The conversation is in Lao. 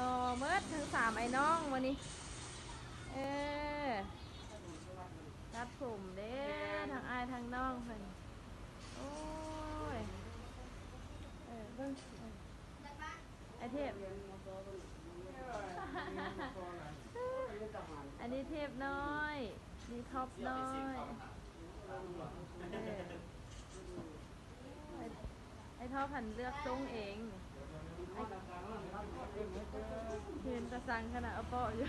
ຫຼໍ່ເໝິດທັງສາມອ້າຍນ້ອງມື້ນີ້. ເອີ ຕັດຜົມເດ້ ທັງອ້າຍທັງນ້ອງເພິ່ນ. ໂອ້ຍ ເອີ ເບິ່ງ ເອີ ອ້າຍເທບ ອັນນີ້ເທບນ້ອຍ ນີ້ທັອບນ້ອຍ. ເອີ ໄອ້ ໄອ້ທອບຫັ້ນເລືອກຊົງເອງ. ເຫັນຕາສັງຂະໜາດ ເອົາເປາະຢູ່.